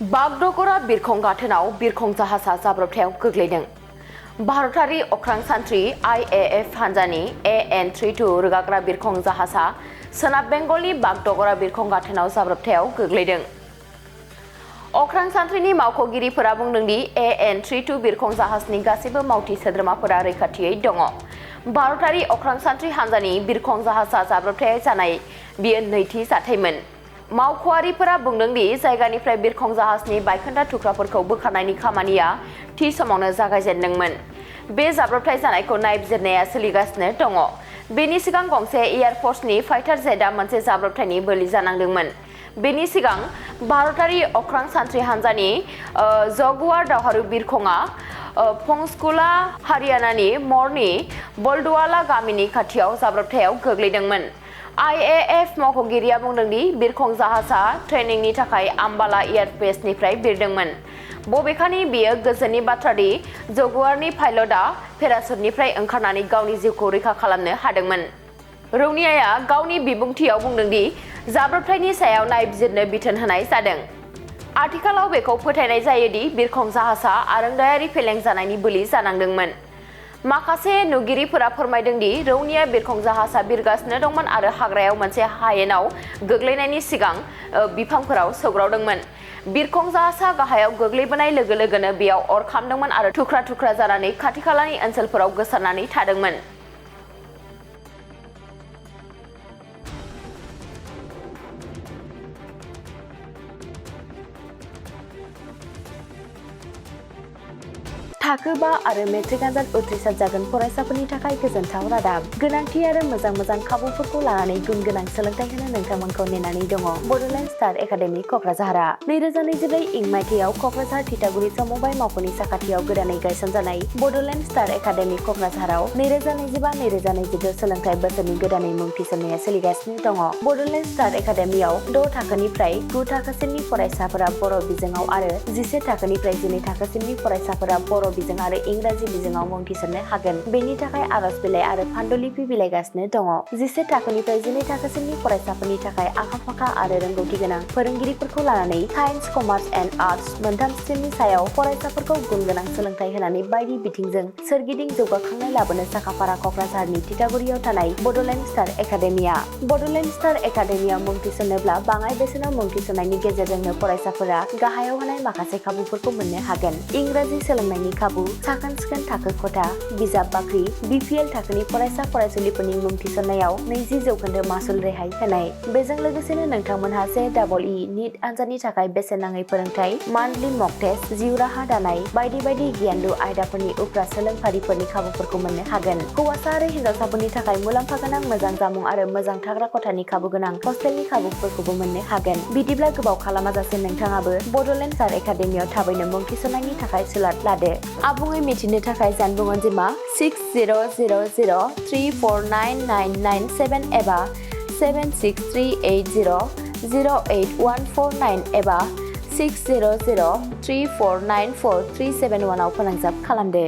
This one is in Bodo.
गदगर बिरखं गाथोनाव बिरखं जाहाजा जाब्रबथायाव गोग्लैदों। भारतारि अख्रां सान्थ्रि IAF हान्जानि AN-32 रोगाग्रा बिरखं जाहाजा सोनाब बेंगलनि गदगर बिरखं गाथोनाव जाब्रबथायाव गोग्लैदों। अख्रां सान्थ्रिनि मावख'गिरिफोरा बुंदों दि AN-32 बिरखं जाहाजनि गासैबो मावथि सोद्रोमाफोरा रैखाथियै दङ। भारतारि अख्रां सान्थ्रि हान्जानि बिरखं जाहाजा जाब्रबथाय जानाय बेयो नैथि जाथायमोन। मावख'आरिफोरा बुंदों दि जायगानिफ्राय बिरखं जाहाजनि बायखोन्दा थुख्राफोरखौ बोखारनायनि खामानिया थि समावनो जागायजेनदोंमोन। बे जाब्रबथाय जानायखौ नायबिजिरनाया सोलिगासिनो दङ। बेनि सिगां गंसे एयार फर्सनि फाइटार जेटआ मोनसे जाब्रबथायनि बोलि जानांदोंमोन। बेनि सिगां भारतारि अख्रां सान्थ्रि हान्जानि गदगर दावहारु बिरखंआ पंचकुला हारियानानि मरनि बलदवाला गामिनि खाथियाव जाब्रबथायाव गोग्लैदोंमोन। IAF मावख'गिरिया बुंदों दि बिरखं जाहाजआ ट्रेनिंनि थाखाय आम्बाला एयारबेसनिफ्राय बिरदोंमोन। बबेखानि बेयो गोजोननि बाथ्रा दि गदगरनि पाइलटआ पेराशुटनिफ्राय ओंखारनानै गावनि जिउखौ रैखा खालामनो हादोंमोन। रौनियाया गावनि बिबुंथियाव बुंदों दि जाब्रबथायनि सायाव नायबिजिरनो बिथोन होनाय जादों। आथिखालाव बेखौ फोथायनाय जायो दि बिरखं जाहाजआ आरोंदायारि फेलें जानायनि बोलि जानांदोंमोन। माखासे नुगिरिफोरा फोरमायदों दि रौनिया बिरखं जाहाजआ बिरगासिनो दंमोन आरो हाग्रायाव मोनसे हायेनाव गोग्लैनायनि सिगां बिफांफोराव सौग्रावदोंमोन। बिरखं जाहाजआ गाहायाव गोग्लैबोनाय लोगो लोगोनो बेयाव अर खामदोंमोन आरो थुख्रा थुख्रा जानानै खाथि-खालानि ओनसोलफोराव गोसारनानै थादोंमोन। थाखो 5 आरो मेट्रिक आनजाद उथ्रिसार जागोन फरायसाफोरनि थाखाय गोजोनथाव रादाब। गोनांथि आरो मोजां खाबुफोरखौ लानानै गुन गोनां सोलोंथाइ होनो नोंथांमोनखौ नेनानै दङ। बड'लेण्ड स्टार एकाडेमि क'क्राझारआ 2024 इं मायथाइयाव क'क्राझार थिथागुरि समबाय मावख'नि साखाथियाव गोदानै गायसनजानाय बड'लेण्ड स्टार एकाडेमि क'क्राझाराव 2025-2026 सोलोंथाइ बोसोरनि गोदानै मुं थिसननाया सोलिगासिनो दङ। बड'लेण्ड स्टार एकाडेमियाव 6 थाखोनिफ्राय 9 थाखोसिमनि फरायसाफोरा बर' बिजोङाव आरो 11 थाखोनिफ्राय 12 थाखोसिमनि फरायसाफोरा बर' बिजों आरो इंराजि बिजोङाव मुं थिसननो हागोन। बेनि थाखाय आर'ज बिलाइ आरो फान्डुलिपि बिलाइगासिनो दङ। 11 थाखोनिफ्राय 12 थाखोसिमनि फरायसाफोरनि थाखाय आखा-फाखा आरो रोंगौथि गोनां फोरोंगिरिफोरखौ लानानै साइन्स, कमार्स एन्ड आर्टस मोनथाम स्ट्रिमनि सायाव फरायसाफोरखौ गुन गोनां सोलोंथाइ होनानै बायदि बिथिंजों सोरगिदिं जौगाखांनाय लाबोनो साखाफारा क'क्राझारनि थिथागुरियाव थानाय बड'लेण्ड स्टार एकाडेमिया। बड'लेण्ड स्टार एकाडेमियाव मुं थिसननोब्ला बाङाइ बेसेनाव मुं थिसननायनि गेजेरजोंनो फरायसाफोरा गाहायाव होनाय माखासे खाबुफोरखौ मोननो हागोन। इंराजि सोलोंनायनि खाबु, साखोन-सिखोन थाखो खथा, बिजाब बाख्रि, BPL थाखोनि फरायसा फरायसुलिफोरनि मुं थिसननायाव 20% मासुल रेहाय होनाय। बेजों लोगोसेनो नोंथांमोनहा JEE नीट आनजादनि थाखाय बेसेन नाङै फोरोंथाय, मान्थलि मक टेस्ट, जिउ राहा दानाय बायदि आयदाफोरनि उफ्रा सोलोंफारिफोरनि खाबुफोरखौ मोननो हागोन। हौवासा आरो हिनजावसाफोरनि थाखाय मुलाम्फा गोनां मोजां जामुं आरो मोजां थाग्रा खथानि खाबु गोनां हस्टेलनि खाबुफोरखौबो मोननो हागोन। बिदिब्ला गोबाव खालामाजासे नोंथाङाबो बड'लेण्ड स्टार एकाडेमियाव थाबैनो मुं थिसननायनि थाखाय सुलाद लादो। आबुङै मिथिनो थाखाय जानबुं अनजिमा 6000349997 एबा 7638008149 एबा 6003494371 आव फोनांजाब खालामदो।